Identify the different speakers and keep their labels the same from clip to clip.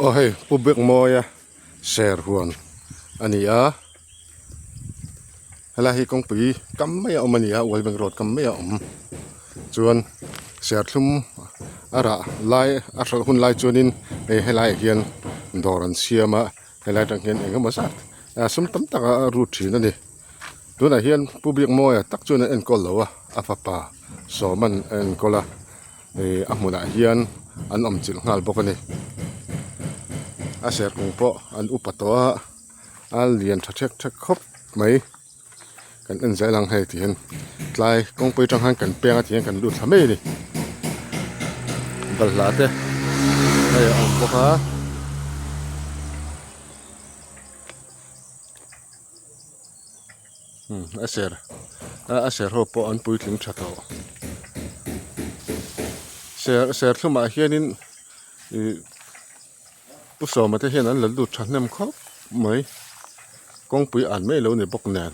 Speaker 1: Aw hei Pu Biakmawia ser huan a ni a helai hi kawngpui kam mai a awm a ni a World Bank road kam mai a awm chuan serthlum a rah lai a hralh hun lai chuanin hei helaiah hian dawr an siam a helai atang hian eng emaw zat sum tam tak a rut thin a ni. Tunah hian Pu Biakmawia tak chuan a enkawl lo a, a fapa Sawman a enkawl a, ih a hmunah hian an awm chilh nghal bawk a ni. A serkung pawh an upa tawh a, a lian tha thek thek khawp mai. Kan en zel ang hei tihian tlai kawngpui atang khan kan peng a tihian kan lut thla mai a ni. Balhla te hei a awm bawk a. A ser a ser ho pawh an puitling tha tawh ser serthlum ah hianin ih pu sawma te hian an la lut thahnem khawp mai kawngpui an mai lo ni bawk nen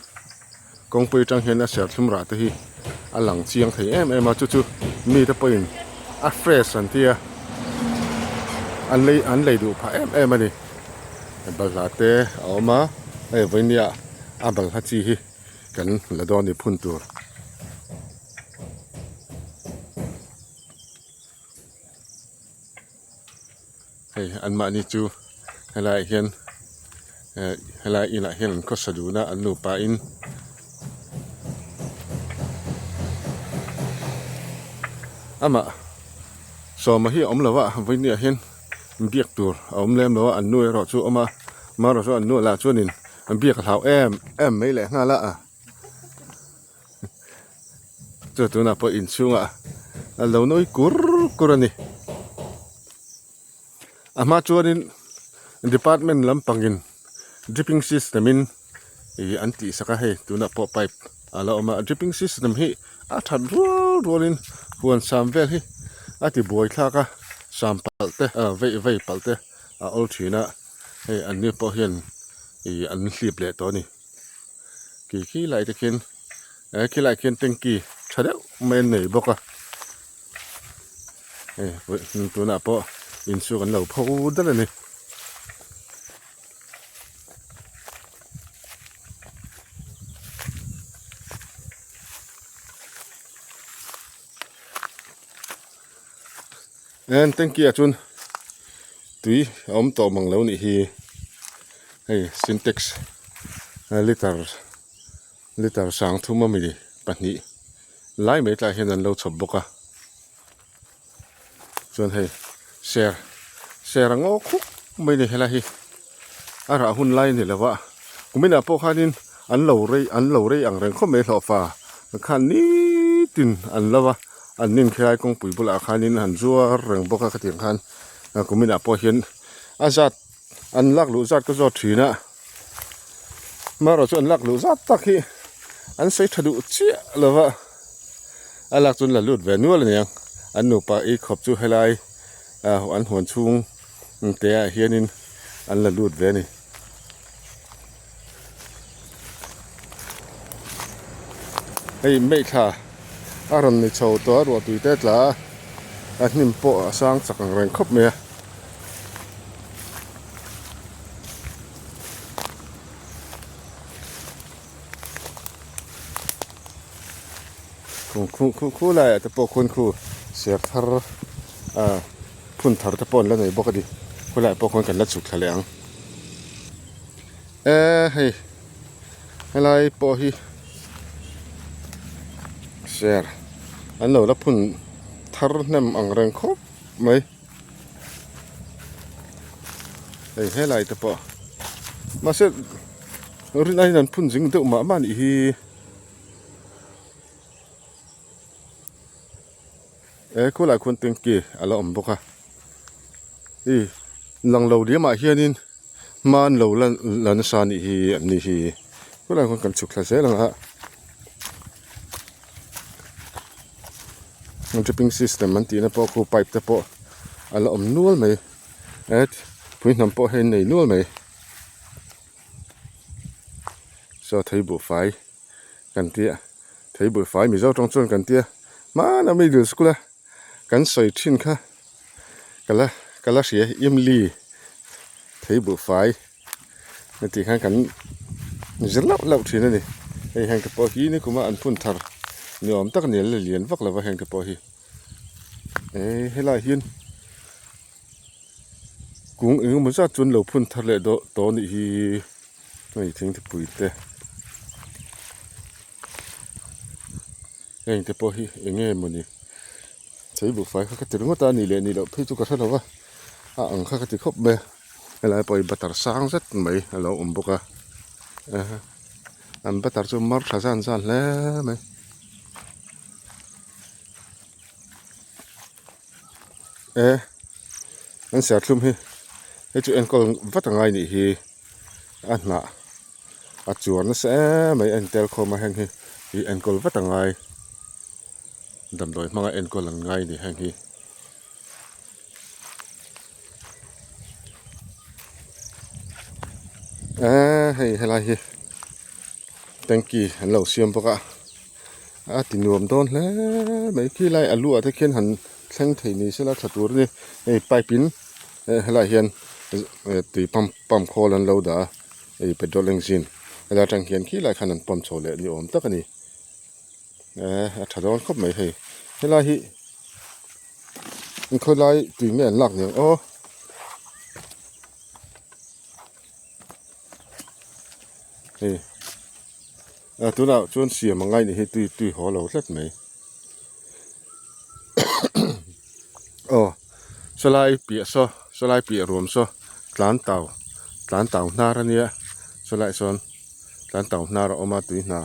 Speaker 1: kawngpui atang hian a serthlum rah te hi a lang chiang thei em em a chu chu mite pawhin a fresh an tia an lei an lei duh phah em em a ni. Balhla te a awm a hei vawinia a balhla chi hi kan la dawn a ni phun tur. Hei anmahni chu helaiah hian eh helai inah hian an khawsa dun a an nupa in amah sawma hi a awm lo a vawinia hian. Biak tur a awm lem lo a an nu erawh chu a awm a amaherawh chu an nu lah chuanin an biak a hlau em em mai leh nghal a chu tunah pawh inchhungah a lo nawi kur kur a ni a hma chuanin department lampangin dripping system in ih an tih sak a hei tunah pawh pipe a la awm a dripping system hi a that rual rualin huan sam vel hi a ti buai thlak a sam palh te ah vei vei palh te a awl thin a hei an ni pawh hian ih an hlip leh tawh a ni khi khi lai te khian eh khilai khian tanky tha deuh mai an nei bawk a hei tunah pawh inchhung an lo pho daih a ni. En tanky ah chuan tui a awm tawh mang lo nih hi hei sintex liter liter sang thum a mi pahnih lai mai tlaiah hian an lo chhawp bawk a. Chuan hei ser ser a ngaw khup mai a ni helai hi a rah hun lai a ni lo va kuminah pawh khanin an lo rei an lo rei ang reng khawp mai hlawhfa khan nitin an lo va an nin khilai kawngpui bulah khanin han zuar reng bawk a khatiang khan kuminah pawh hian a zat an lak luh zat ka zawt thin a marawh chu an lak luh zat tak hi an sawi tha duh chiah lo va. A lak chuan la lut ve nual a niang an nupa ei khawp chu helai ah an huan chhung te ah hianin an la lut ve a ni. Hei maithla a rawn ni chho tawh a ruahtui te tla a a hnim pawh a sang chak ang reng khawp mai a. Khu khu khu laiah te pawh khuan khu ser thar ah phun thar te pawh an la nei bawk a ni khawlaiah pawh khuan kan la chhuk thla leh ang eee hei helai pawh hi ser an lo la phun thar hnem ang reng khawp mai. Hei helai te pawh mahse rin aiin an phun zing deuh mah mah anih hi he khulai khuan tanky a la awm bawk a ih lang lo diam ah hianin hma an lo lan la nasa anih hi an ni hi khulai khuan kan chhuk thla zel ang a dripping system an tihna pawh khu pipe te pawh a la awm nual mai het pui hnam pawh hei an nei nual mai saw thei buhfai kan tia thei buhfai mizo tawng chuan kan tia hmanah middle school a kan sawi thin kha ka la ka la hria imli. Thei buhfai heti khan kan zir lauh lauh thin a ni. Hei heng te pawh hi nikuma an phun thar ni awm tak a ni a la lian vak lova heng te pawh hi. Ehh helaiah hian kung eng emaw zat chu an lo phun thar leh dawh tawh a nih hi hei thingthupui te heng te pawh hi eng nge mawni thei buhfai kha ka ti ringawt a a nih leh nih loh phei chu ka hre lo va a ang kha ka ti khawp mai a helai pawh hi butter sang zet mai a lo awm bawk a an butter chu mar tha zan zan hle mai. E an serthlum hi hei chu enkawl vat a ngai nih hi a hnah a chuar nasa em mai a intel khawm a heng hi ih enkawl vat a ngai damdawi hmanga enkawl an ngai a ni heng hi. Eee hei helai hi tanky an lo siam bawk a a ti nuam dawn hle mai khi lai a lu ah te khian han thleng thei ni sela tha tur a ni hei pipe in helaiah hian tui pump pump khawl an lo dah a hei petrol engine helai atang hian khi lai khan an pump chho leh ni awm tak a ni eee a tha dawn khawp mai hei helai hi. Khawilai tui nge an lak niang aw. Hei a tunah chuan siam a ngai nih hi tui tui haw lo tlat mai aw sawlai piah saw sawlai piah ruam saw tlan tau tlan tau hnar a nia sawlaiah sawn tlan tau hnar a awm a tui hna.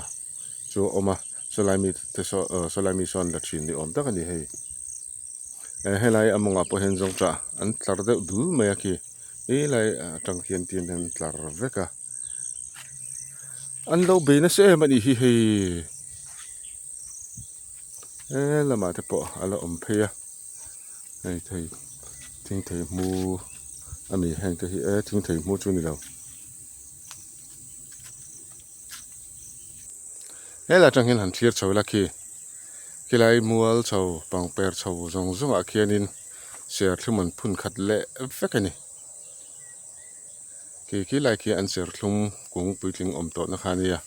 Speaker 1: Chu a awm a, sawlai mi te saw aw sawlai mi sawn la thin ni awm tak a ni hei. Eh helai a mawngah pawh hian zawngṭah an tlar deuh dul mai a khi helai atang khian tin an tlar vek a. An lo bei nasa em a nih hi hei. He lamah te pawh a la awm phei a, hei thei thing thei hmu a ni heng te hi e thing thei hmu chu a ni lo. Helai atang hian han thlir chho ila khi khilai mual chho pangper chho zawng zawng ah khianin serthlum an phun khat leh vek a ni khi khilai khi an serthlum kung puitling awm tawh na kha a nia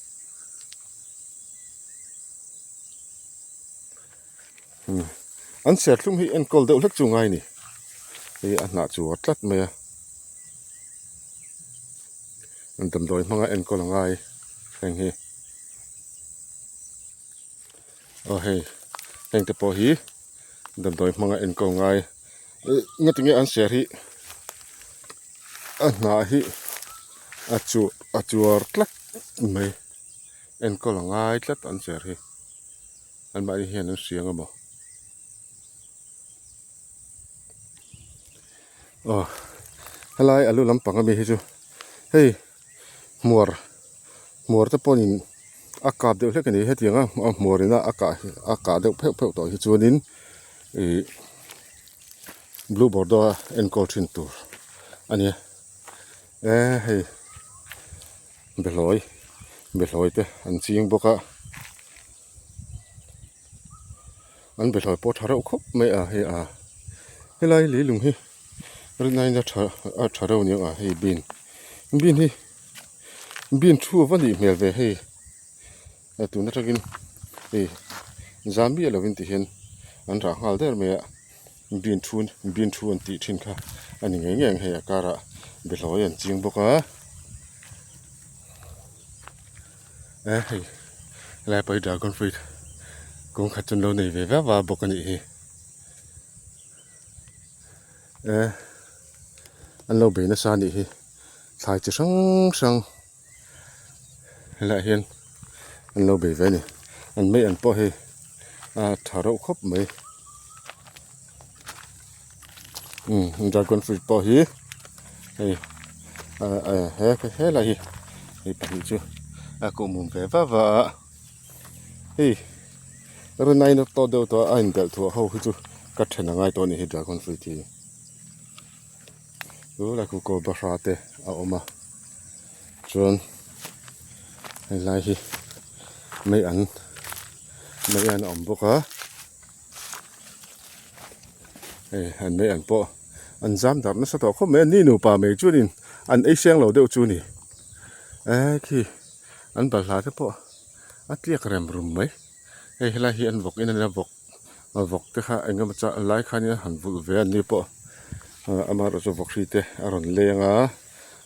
Speaker 1: an serthlum hi enkawl deuh hlek chu ngai a ni hei a hnah chu a tlat mai a. Damdawi hmanga enkawl a ngai heng hi aw hei heng te pawh hi damdawi hmanga enkawl ngai ih ngati nge an ser hi a hnah hi a chu a chuar tlat mai enkawl a ngai tlat an ser hi anmahni hian an hria ang emaw. Aw helai alu lampang ami hi chu hei hmuar hmuar te pawhin a kap deuh hlek a ni hetiang a a hmuar ina a kah a kah deuh pheuh pheuh tawh hi chuanin ih blue bordeaux a enkawl thin tur a ni a eh hei behlawi behlawi te an ching bawk a. An behlawi pawh tha reuh khawp mai a hei a helai leilung hi rinaiin a tha a tha reuh aniang a hei bean bean hi bean thu a va nih hmel ve hei a tun atangin hei zam miah lovin ti hian an rah nghal der mai a bean thu bean thu an tih thin kha a ni ngei ngei ang hei a karah behlawi an ching bawk a. Eh hei helai pawh hi dragon fruit kawng khat chu an lo nei ve vek va bawk a nih hi eh an lo bei nasa a nih hi thlai chi hrang hrang helaiah hian an lo bei ve a ni an mei an pawh hei a tha reuh khawp mai umm dragon fruit pawh hi hei ah he helai hi hei pahnih chu a kuhmum ve va va a hei rinai na tawt deuh tawh a a indelh thuah ho hi chu ka then a ngai tawh a ni hi dragon fruit hi tunah khu kaw bahra te a awm a chuan helai hi mei an mei an a awm bawk a. Hei an mei an pawh an zam darh nasa tawh khawp mai a ni nupa mai chuanin an ei seng lo deuh chu a ni eh khi an balhla te pawh a tliak rem rum mai hei helai hi an vawk in a nia vawk vawk te kha eng emaw chah lai khanin a han vulh ve a ni pawh amaherawh chu vawk hri te a rawn leng a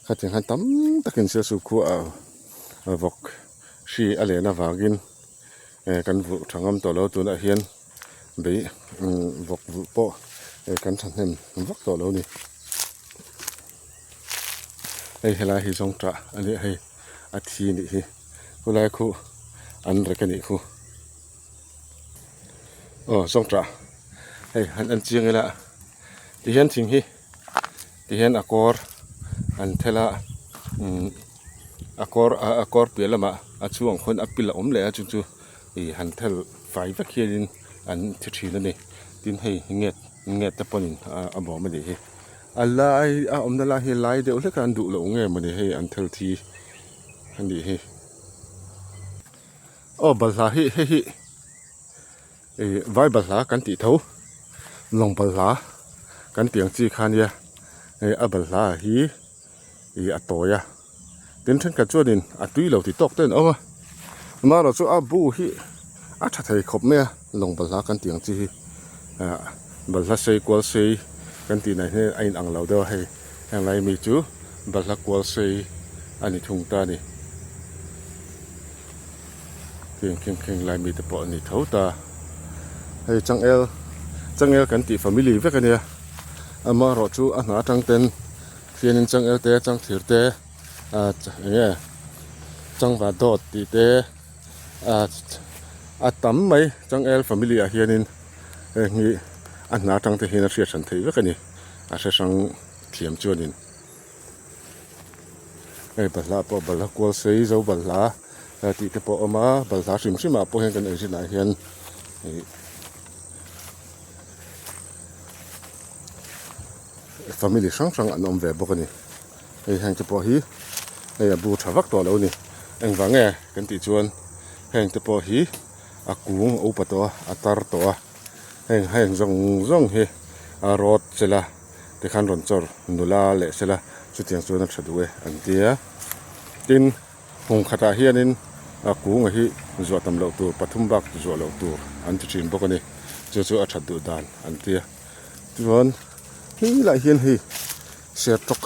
Speaker 1: khatiang khan tam takin sialsuh khua ah vawk hri a len avangin eh kan vulh tha ngam tawh lo tunah hian bei vawk vulh pawh eh kan thahnem vak tawh lo a ni hei helai hi zawng tah a nia hei a thi a nih hi khulai khu an rek a nih khu aw zawng tah hei han en chiang ila tihian thing hi tihian a kawr an thel a umm a kawr a kawr piah lamah a chhungah khuan a pil a awm leh a chu chu ih han thel fai vek hianin an thi thin a ni tin hei nget nget te pawhin a bawm a nih hi a lai a awmna lai hi lai deuh hlek a an duh loh nge mawni hei an thel thi a nih hi aw balhla hi hei hi ih vai balhla kan tih tho lawng balhla kan tih ang chi kha ania hei a balhla hi ih a tawi a tin thenkhat chuanin a tui lo ti tawk te an awm a amaherawh chu a bu hi a tha thei khawp mai a lawng balhla kan tih ang chi hi ah balhla sei kual sei kan tih nai hian a in ang lo deuh a hei heng lai mi chu balhla kual sei a ni thung ta a ni kheng kheng kheng lai mi te pawh a ni tho ta hei changel changel kan tih family vek a nia amaherawh chu a hna atang ten. Fianin changel te changthir te ah eng nge changva dawt tih te ah a tam mai changel family ah hianin heng hi a hna atang te hian a hriat hran theih vek a ni a hre hrang thiam chuanin hei balhla pawh balhla kual sei zo balhla tih te pawh a awm a balhla hrim hrim ah pawh hian kan ei zinah hian ih. Family hrang hrang an awm ve bawk a ni hei heng te pawh hi hei a bu tha vak tawh lo a ni engvang nge kan tih chuan heng te pawh hi a kung a upa tawh a a tar tawh a heng heng zawng zawng hi a rawt sela tikhan rawn chawr nula leh sela chutiang chuan a tha duh e an tia tin hmun khatah hianin a kunga hi zuah tam loh tur pathum bak zuah loh tur an ti thin bawk a ni chu chu a that duh dan an tia. Chuan helaiah hian hei sertawk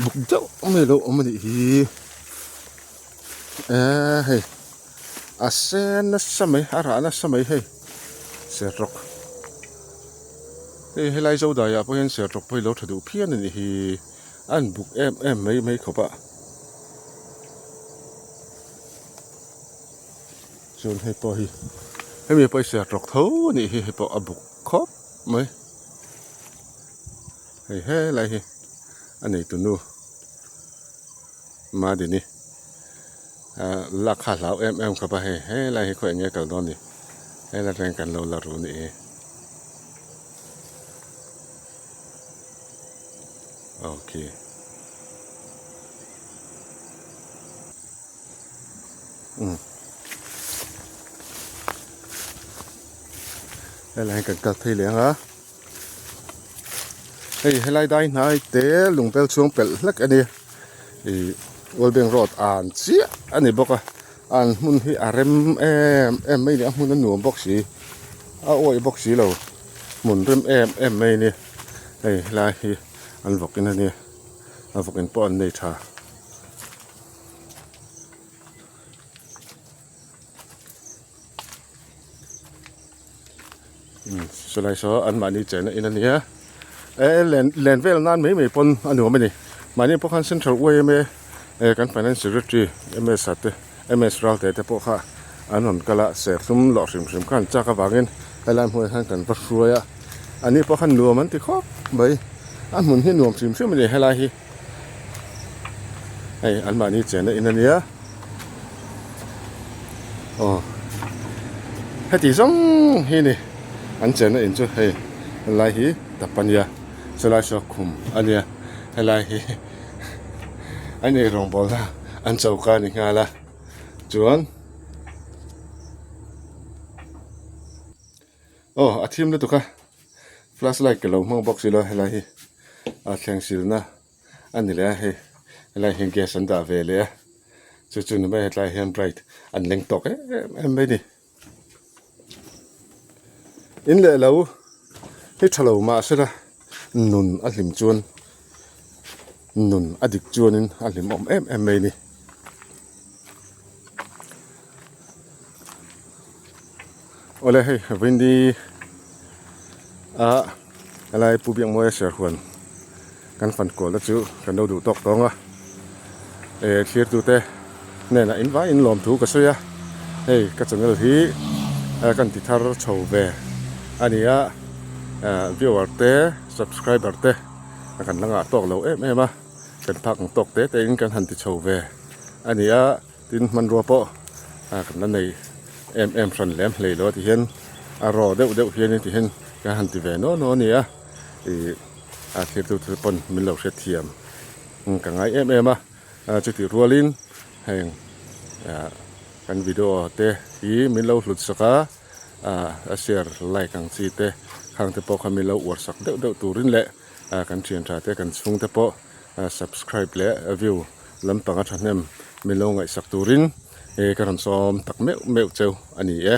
Speaker 1: buk deuh mai alo awm a nih hi eee hei a sen nasa mai a rah nasa mai hei sertawk hei helai zodai ah pawh hian sertawk pawh hi alo tha duh phian a nih hi a in buk em em mai mai khawp a chuan hei pawh hi hemi pawh hi sertawk tho a nih hi hei pawh a buk. Khawp mai hei helai hi a neitu nu Madini ah lak kha a hlau em em khawp a hei helai hi khaw eng nge kal dawn ni helai atangin kan lo la ru a nih hi okay. Helai hian kan kal phei leh ang a hei helai dai hnai te lungpel chhung pelh hlek a ni ih World Bank road an chiah a ni bawk a an hmun hi a rem em em mai a ni a hmun a nuam bawk si a awih bawk si lo hmun rem em em mai a ni hei helai hi an vawk in a nia a vawk in pawh an nei tha. Chulai saw an mahni chenna in a nia eh len len vel nan mai mai pawn a nuam a ni mahni pawh khan central yma eh kan finance secretary ms a te ms ralte te pawh kha an rawn kal a serthlum lawh hrim hrim kha an chak avangin helai hmunah hian kan va hruai a ani pawh khan nuam an ti khawp mai a hmun hi nuam hrim hrim a ni helai hi. Hei an mahni chenna in a nia aw heti zawng hi a ni an chenna in chu hei helai hi tap a nia chulai saw khum a nia helai hi an eirawngbawlna an choka a ni nghal a chuan aw a thim lutuk a. Flash light ka lo hmang bawk si lo helai hi a thleng silna a ni leh a hei helaiah hian gas an dah ve leh a chu chu ni mai hetlaiah hian bright an leng tawk em em mai a ni. In leh lo hi tha lo mah se la nun a hlim chuan nun a dik chuanin a hlimawm em em mai a ni. Awle hei Vindi a helai Pu Biakmawia Serhuan kan fan kualna chu kan lo duh tawk tawng a eh thlirtute hnenah in vaiin lawmthu ka sawi a hei ka channel hi kan ti thar chho ve a ni a ah viewer te subscriber te kan la ngah tawk lo em em a kan phak ang tawk te te in kan han ti chho ve a ni a. Tin hmanrua pawh ah kan la nei em em hran lem hlei lo a ti hian a raw deuh deuh hian ti hian kan han ti ve naw naw a ni a ih a thirtu te pawn min lo hrethiam ka ngai em em a chutih rualin heng ah kan video te hi min lo hlut sak a ah a share like ang chi te khang te pawh kha min lo uar sak deuh deuh turin leh ah kan thian tha te kan chhung te pawh. Subscribe leh view lampang a thahnem min lo ngaihsak turin ka rawn sawm tak meuh meuh cheu a ni e.